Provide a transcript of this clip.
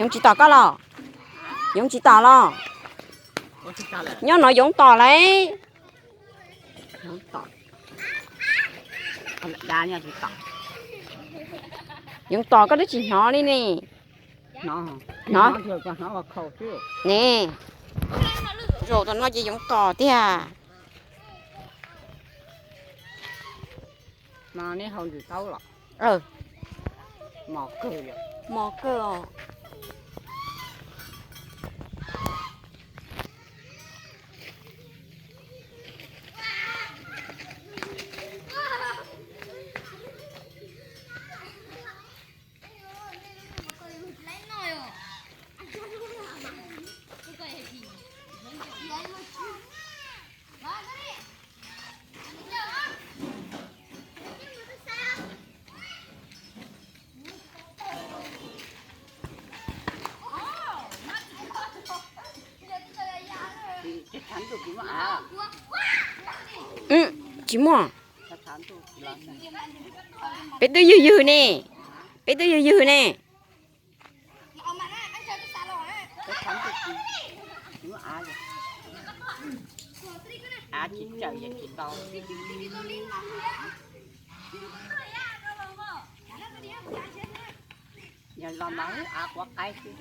Yoov tsis tom koj los? Yoov tsis tom los? Nyob no yoov tom lauj. Yoov tom koj twb tsis hnov li ne. Hnov ne. Zaum no ces yoov tom tiag. Mos kawg os. Tsis muaj. Peb twb ywg ywg ne. Peb twb ywg ywg ne. Av tsis tsaws yog tsis tau. Yog los mas av quav qaib xwb.